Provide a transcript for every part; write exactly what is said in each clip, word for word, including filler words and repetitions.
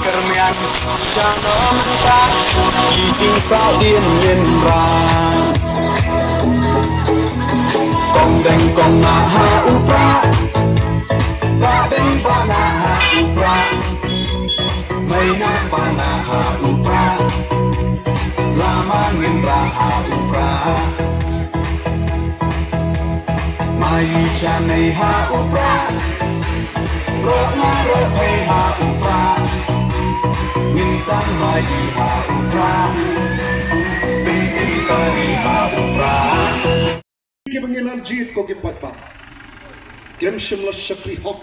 Kyrmian sha na mynta, ki jingsahdien mynra. Kong deng kong nah ha u prah, bah deng bah nah ha u prah, mei nah bah nah ha u prah, la man mynra ha u prah. Mai sha nei ha u prah, roh na roh mei ha u prah, ngin sang mai ha u prah, pyntin kari ha u prah. Kiba ngi la jied ko ki paidbah, kim shym la shakri hok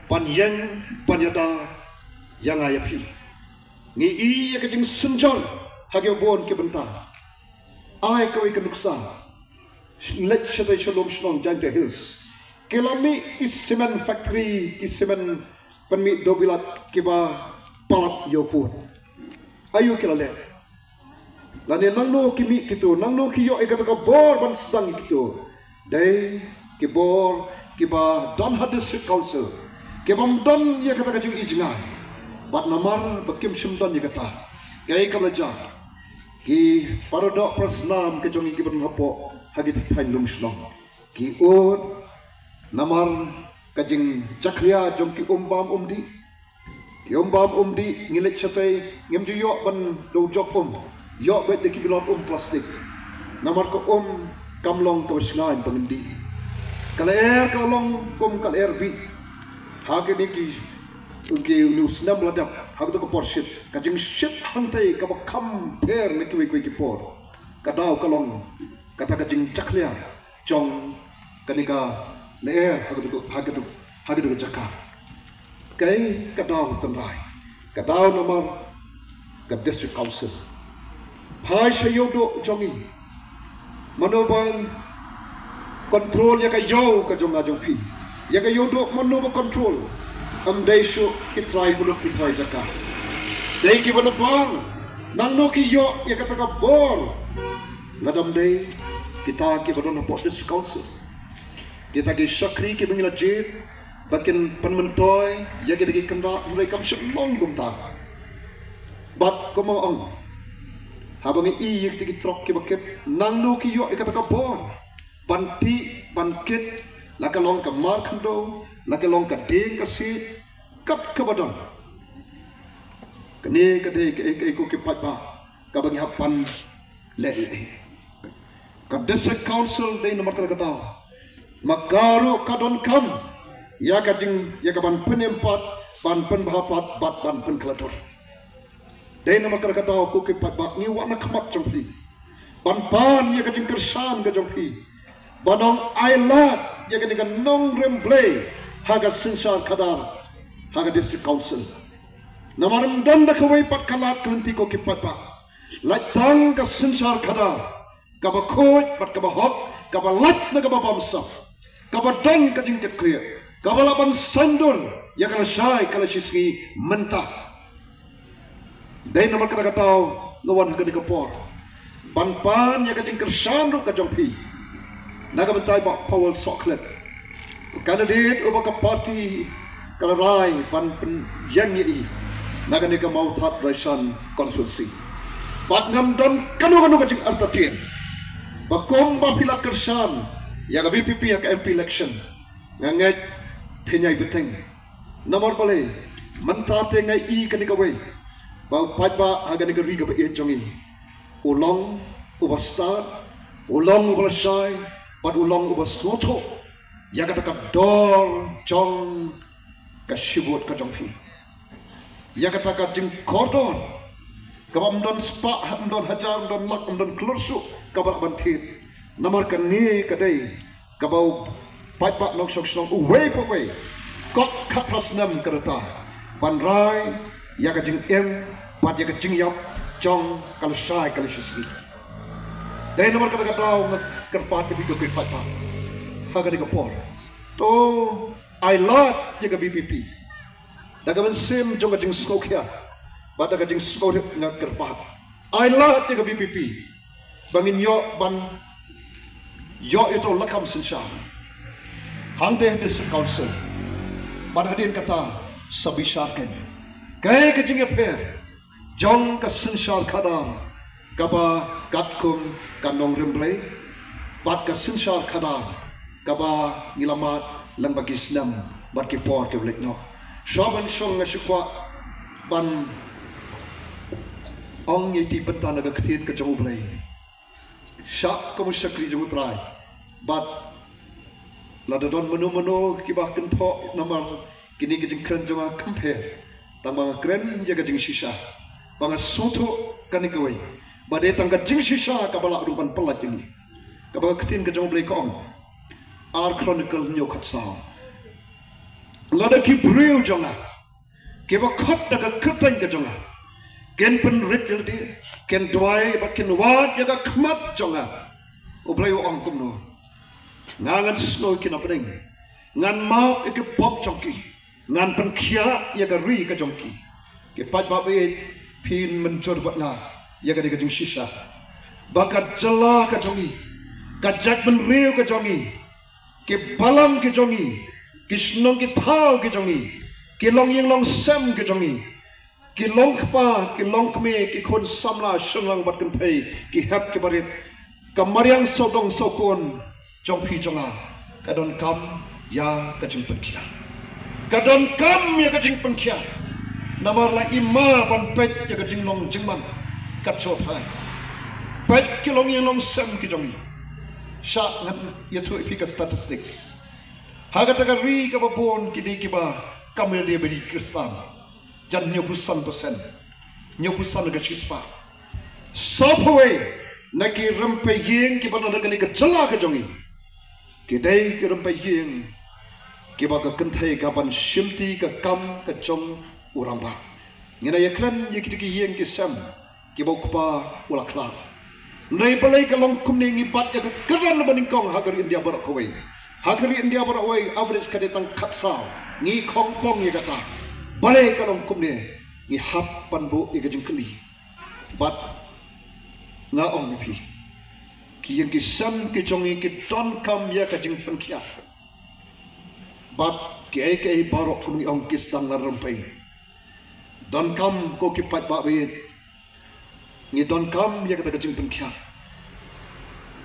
ban ïeng ban ïada ïa nga ïa phi. Ngi i ïa ka jingsynjor ha ki bun ki bynta. Ai kawei ka nuksa. Leit shatei sha lum shnong Jaintia Hills. Ki la mih ki cement factory, ki cement pynmih dewbilat kiba palat ïa u pud. Aïu ki la leh? Lane nangno ki mih kito, nangno ki ïoh ïa kata ka bor ban sdang ïa kito? Dei ki bor kiba don ha District Council, kibym don ïa kata ka jingïohi jngai. Bad namar ba kim shym don ïa kata, kaei kaba la jia? Ki paradoh parasnam ka jong ngi kiba don hapoh ha ki thaiñ lum shnong ki ud namar ka jingjakhlia jong ki um bam um dih. Ki um bam um dih, ngi leit shatei, ngim ju ïoh ban dei jok um. Ïoh beit da ki bilon um plastik. Namar ka um kam long kaba shngaiñ ba ngin dih. Ka lyer ka long kum ka lyer bih. Ha kine ki, ki une u snem ba la dep, ha kato ka por shit, ka jingshit hangtei kaba kham pher na kiwei kiwei ki por, ka daw ka long kata ka jingjakhlia jong kane ka lyer ha kato, ha kato, ha kato ka jaka. Kaei ka daw tynrai? Ka daw namar ka District Council. Phai sha ïewduh jong ngi. Mano ban control ïa ka ïew ka jong nga jong phi? Ïa ka ïewduh mano ba control? Ym dei shuh ki trai muluk, ki trai jaka. Dei kiba na bang. Nangno ki ïoh ïa kata ka bor? Lada ym dei kita kiba don hapoh District Council, kita ki shakri kiba ngi la jied ba kin pynmyntoi ïa kita ki kynrad, hynrei kam shym long kumta. Bad kumba ong, haba ngi i ïa kita ki trok kiba kit, nangno ki ïoh ïa kata ka bor ban tih ban kit, la ka long ka mar khyndew, la ka long ka dieng ka siej, kat kaba don? Kane ka dei kaei kaei ko ki paidbah kaba ngi hap ban leh leh. Ka District Council dei namar kata ka daw ma ka ruh ka donkam ïa ka jing, ïa ka ban pynim pat, ban pynbha pat bad ban pynkhlatur. Dei namar kata ka daw ko ki paidbah ngi wan na khmat jong phi ban pan ïa ka jingkyrshan ka jong phi, ban ong ai lad ïa kane ka nongrim Blei ha ka synshar khadar, ha ka District Council. Namar ym don da kawei pat ka lad ka lynti ko ki paidbah. Lait tang ka synshar khadar kaba khuid bad kaba hok, kaba lait na kaba bamsap, kaba don ka jingkitkhlieh, kaba lah ban saiñdur ïa ka lashai ka lashisngi mynta. Dei namar kata ka daw nga wan ha kane ka por ban pan ïa ka jingkyrshan ruh ka jong phi na ka bynta i Bah Powell Sohkhlet, u candidate uba ka party ka la rai ban pynïeng ïa i na kane ka Mawthadraishan constituency. Bad ngam don kano kano ka jingartatien ba kumba phi la kyrshan ïa ka V P P ha ka M P election, nga ngeit phin ïai bteng. Namar balei? Mynta te nga i kane kawei, ba u paidbah ha kane ka ri kaba ïeit jong ngi u long uba stad, u long uba lashai, bad u long uba sngewthuh ïa kata ka dor jong ka shibun ka jong phi, ïa kata ka jingkordor kaba ym don spah, ym don hajar, ym don lak, ym don klur shuh kaba lah ban thied. Namar kane ka dei kaba u paidbah nongshong shnong uwei pa uwei, kok khatphra snem ka rta ban rai ïa ka jingim bad ïa ka jingïap jong ka lashai ka lashisngi. Dei namar kata ka daw nga kyrpad ïa phi ko ki paidbah ha kane ka por, to ai lad ïa ka V P P. Da ka mynsiem jong ka jingsngewkhia bad da ka jingsngewrit nga kyrpad, ai lad ïa ka V P P ba ngin ïoh ban ïoh ïa uto u lakam synshar hangtei ha District Council. Bad hadien kata sa bishar kein. Kaei ka jingïapher jong ka synshar khadar kaba katkum ka nongrim Blei bad ka synshar khadar kaba ngi la mad lyngba ki snem bad ki por kiba leit noh. Shuwa ban shong nga shu kwah ban ong ïa ki bynta na ka ktien ka jong U Blei. Shah kum u shakri jong U Trai. Bad lada don mano mano kiba kynthoh namar kine ki jingkren jong nga, khlem pher. Tang ba nga kren ïa ka jingshisha ba nga sngewthuh kane kawei. Ba dei tang ka jingshisha kaba lah ruh ban pyllait ïa ngi. Kaba ka ktien ka jong U Blei ka ong, Ar Chronicle hynñiew khatsaw, lada ki briew jong nga kiba khot da ka kyrteng ka jong nga kin pynrit ïa lade, kin duwai bad kin wad ïa ka khmat jong nga. U Blei u ong kumno? Nga ngan sngewthuh ïa ki na bneng, ngan map ïa ki pop jong ki, ngan pynkhiah ïa ka ri ka jong ki. Ki paidbah baieit, phin mynjur bad nga ïa kane ka jingshisha ba ka jylla ka jong ngi, ka jaitbynriew ka jong ngi, ki balang ki jong ngi, ki shnong ki thaw ki jong ngi, ki longïing longsem ki jong ngi, ki longkpa ki longkmie, ki khun samla shynrang bad kynthei, ki hep ki barit, ka mariang sawdong sawkun jong phi jong nga ka donkam ïa ka jingpynkhiah. Ka donkam ïa ka jingpynkhiah. Namar la i ma ban peit ïa ka jinglong jingman ka jong phi. Peit ki longïing longsem ki jong ngi. Shah ngan ïathuh ïa phi ka statistics. Ha kata ka ri kaba bun ki dei kiba kam ïa lade ba dei Khristan. Jan hynñiewphew san percent, hynñiewphew san ka shispah. Sawphew wei na ki rympei ïing kiba na kane ka jylla ka jong ngi, ki dei ki rympei ïing kiba ka kynthei ka ban shimti ka kam ka jong u rangbah. Ngin ïa kren ïa kito ki ïing ki sem kiba u kpa u la khlad. Hynrei balei ka long kumne? Ngi bat ïa ka kyrdan ba nyngkong ha ka ri India baroh kawei. Ha ka ri India baroh kawei average ka dei tang khatsaw. Ngi khongpong ïa kata. Balei ka long kumne? Ngi hap ban buh ïa ka jingkylli. Bad nga ong ïa phi, ki ïing ki sem ki jong ngi ki donkam ïa ka jingpynkhiah. Bad kiei kiei baroh kum ngi ong ki sdang na rympei. Donkam ko ki paidbah baieit. Ngi donkam ïa kata ka jingpynkhiah.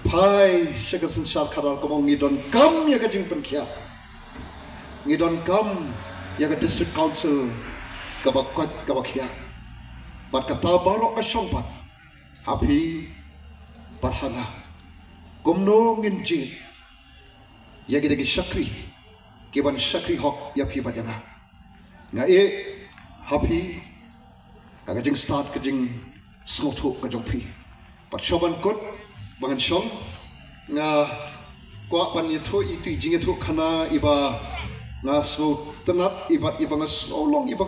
Phai sha ka synshar khadar, kumno ngi donkam ïa ka jingpynkhiah. Ngi donkam ïa ka district council kaba koit kaba khiah. Bad kata baroh ka shong pat ha phi bad ha nga. Kumno ngin jied ïa kita ki shakri ki ban shakri hok ïa phi bad ïa nga. Nga ïeh ha phi ha ka jingstad ka jingsngewthuh ka jong phi. Bad shuwa ban kut ba ngan shong, nga kwah ban ïathuh ïa kito ki jingïathuhkhana iba nga sngewtynnat, iba, iba nga sngew long iba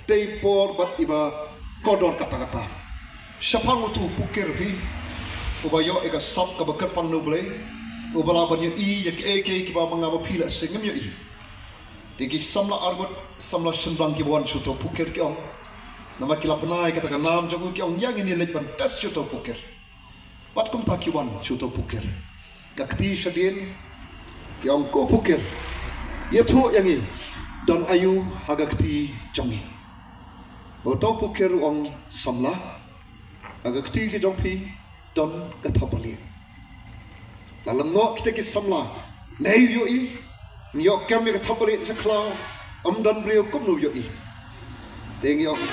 dei por bad iba kordor katta katta. Shaphang uto u pukir phi uba ïoh ïa ka sap kaba kyrpang na U Blei, uba lah ban ïohi ïa kiei kiei kiba ma nga ma phi lehse ngim ïohi. Te ki samla arngut samla shynrang kiba wan sha uto u pukir ki ong, namar ki la bna ïa kata ka nam jong u, ki ong ïa ngin ïa leit ban test sha uto u pukir. Bad kumta ki wan sha uto u pukir. Ka kti shadien, ki ong, ko pukir, ïathuh ïa ngi, don aïu ha ka kti jong ngi? Uto u pukir u ong, samla, ha ka kti ka jong phi don ka thapbalieh. La lyngngoh kita ki samla, ngi ïohi, ngi ïoh kem ïa ka thapbalieh sha khlaw, ym don briew, kumno ïohi? Te ngi ong,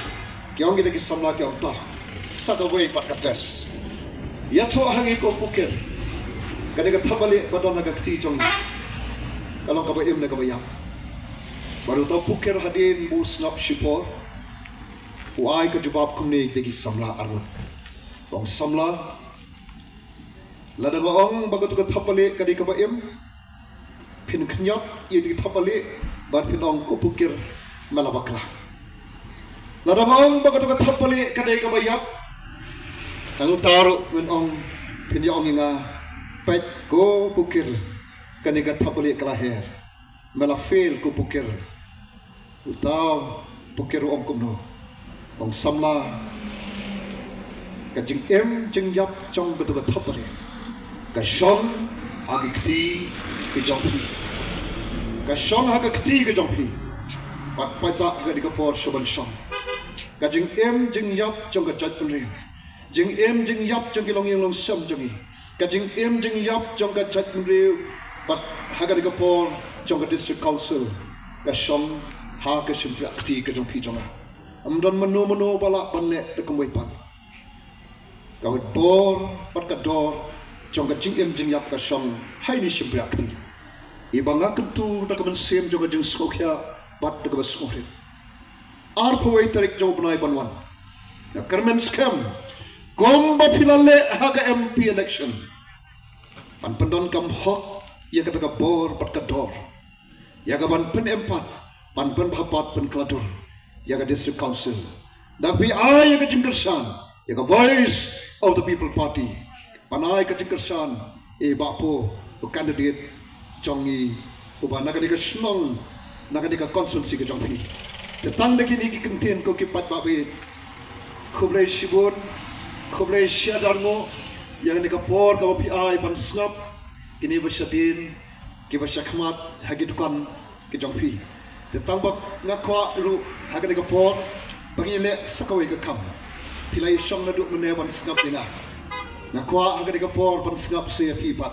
ki ong kita ki samla, ki ong, to, sa kawei pat ka test. Ïathuh ha ngi ko pukir, ka dei ka thapbalieh ba don ha ka kti jong ngi, ka long kaba im ne kaba ïap? Bad uto u pukir hadien ba u sngap shipor, u ai ka jubab kumne ïa kita ki samla arngut. Ong, samla, lada nga ong ba kato ka thapbalieh ka dei kaba im, phin khñiot ïa kito ki thapbalieh bad phin ong, ko pukir, me la bakla. Lada nga ong ba kato ka thapbalieh ka dei kaba ïap, hangta ruh men ong, phin ïa ong ïa nga, peit ko pukir, kane ka thapbalieh ka la her. Me la fail ko pukir. Uto u pukir u ong kumno? Ong, samla, ka jingim jingïap jong kato ka thapbalieh ka shong ha ka kti ka jong phi. Ka shong ha ka kti ka jong phi. Bad paidbah ha kane ka por shuh ban shong. Ka jingim jingïap jong ka jaitbynriew, jingim jingïap jong ki longïing longsem jong ngi, ka jingim jingïap jong ka jaitbynriew, bad ha kane ka por jong ka District Council, ka shong ha ka shympriahkti ka jong phi jong nga. Ym don mano mano ba lah ban leh da kumwei pat. Ka bor bad ka dor jong ka jingim jingïap ka shong ha ine i shympriahkti. Iba nga kyntu da ka mynsiem jong ka jingsngewkhia bad da kaba sngewrit. Arphew wei tarik jong u bnai ban wan, nga kyrmen skhem, kumba phi la leh ha ka M P election, ban pyndonkam hok ïa kata ka bor bad ka dor, ïa ka ban pynempat, ban pynbha pat, pynkhlatur ïa ka District Council. Da phi ai ïa ka jingkyrshan, ïa ka Voice of the People Party, ban ai ka jingkyrshan ïa i Bah Pu, u candidate jong ngi, uba na kane ka shnong, na kane ka constituency ka jong phi. Te tang da kine ki kyntien ko ki paidbah, khublei shibun, khublei shihajar nguh ïa kane ka por kaba phi ai ban sngap kine ba shadien, kiba shakhmat ha ki dukan ki jong phi. Te tang ba nga kwah ruh ha kane ka por ba ngin leh sa kawei ka kam. Phi la ïashong naduh mynne ban sngap ïa nga. Nga kwah ha kane ka por ban sngap sa ïa phi pat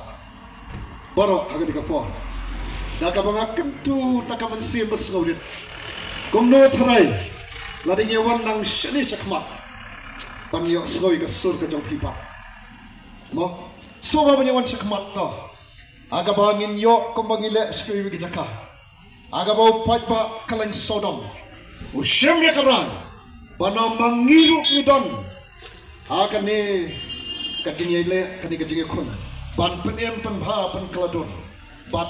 baroh ha kane ka por. Da kaba nga kyntu da ka mynsiem ba sngewrit, kumno tharai lada ngi wan nang shane shakhmat ban ïohsngew ïa ka sur ka jong phi pat. Mo, shuwa ban ïa wan shakhmat to, ha kaba ngin ïoh kumba ngi leh sha kiwei ki jaka, ha kaba u paidbah Khleng Sawdong u shim ïa ka rai ba namar ngi ruh ngi don ha kane ka jingïaleh, kane ka jingïakhun ban pynim, pynbha, pynkhlatur. Bad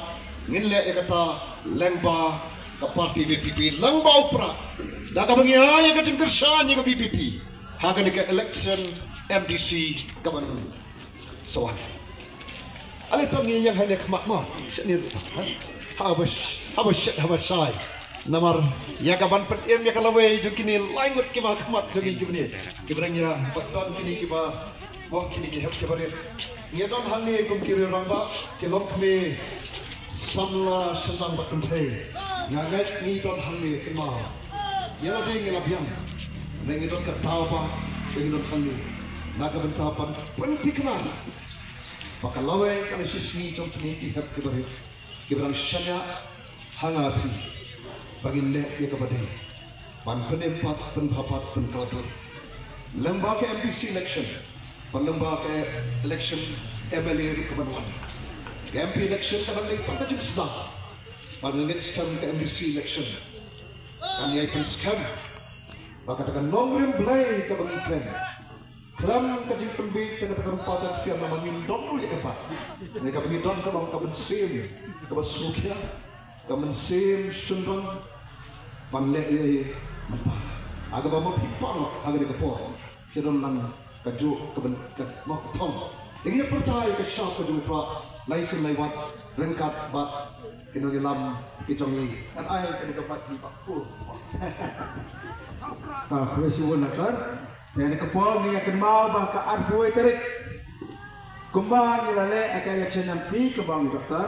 ngin leh ïa kata lyngba ka party V P P, lyngba u Prah, da kaba ngi ai ïa ka jingkyrshan ïa ka V P P ha kane ka election M D C kaban sa wan. Ale tang ngi ïeng hangne khmat mo. Shane ruh, ha? Haba sh-, haba shet haba shai. Namar ïa ka ban pynim ïa ka lawei jong kine lai ngut kiba khmat jong ngi kiba ne, kiba dang ïa bad don kine kiba, mo, kine ki hep kiba rit. Ngi don hangne kum ki riew rangbah, ki longkmie samla shyndang bad kynthei. Nga ngeit ngi don hangne kynmaw. Ïa lade ngi la biang. Ngi don ka daw ba ngi don hangne na ka bynta ban pynthikna ba ka lawei ka la shisngi jong kine ki hep kiba rit, kiba dang shaniah ha nga phi, ba ngin leh ïa kaba dei ban pynim pat, pynbha pat, pynkhlatur. Lyngba ka M D C election bad lyngba ka election M L A ruh kaban wan. Ka M P election ka dang dei tang ka jingsdang, bad nga ngeit skhem ka M D C election kan ïai pynskhem ba kata ka nongrim Blei kaba ngi kren, khlem ka jingpynbiej da kata ka rupa ka ksiar, namar ngim don ruh ïa kata. Ngi kaba ngi don ka long ka mynsiem kaba sngewkhia, ka mynsiem shynrang ban leh ïa i mynta. Ha kaba ma phi paralok ha kane ka por, phi don lang kajuh ka byn-, ka, mo, ka thong. Te ngin ïa pyrta ïa ka shap ka jong u Prah lai sien lai wat ryngkat bad ki nongïalam ki jong ngi. Ngan ai kane ka mic ïa i Bah Pu. Ah, khublei shibun Doctor. Te ha kane ka por ngi ïa kynmaw ba ka arphew wei tarik, kumba ngi la leh ha ka election M P, kumba ong Doctor,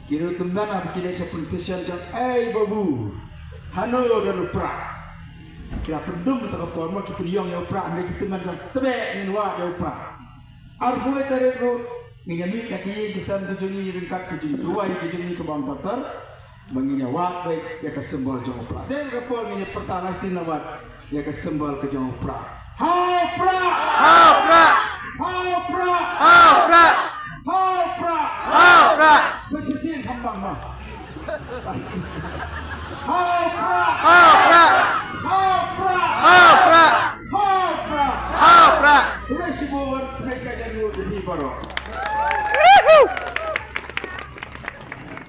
ki riew tymmen haba ki leit sha polling station jong, "Ei babu, hano don u Prah?" Ki la pyndum ha kata ka por, mo, ki pynïong ïa u Prah, hynrei ki tymmen jong, tebe ngin wad ïa u Prah. Arphew wei tarik ruh ngin ïa mih na ki ïing ki sem ki jong ngi ryngkat ki jingduwai ki jong ngi, kumba ong Doctor, ba ngin ïa wad beit ïa ka symbol jong u Prah. Te ha kane ka por ngin ïa pyrta lai sien lai wat ïa ka symbol ka jong u Prah. Ha u Prah! Ha u Prah! Ha u Prah! Ha u Prah! Ha u Prah! Ha u Prah! Sa shisien kham bang ma. Ha u Prah! Ha u Prah! Ha u Prah! Ha u Prah! Ha u Prah! Ha u Prah! Khublei shibun, khublei shihajar nguh ïa phi baroh.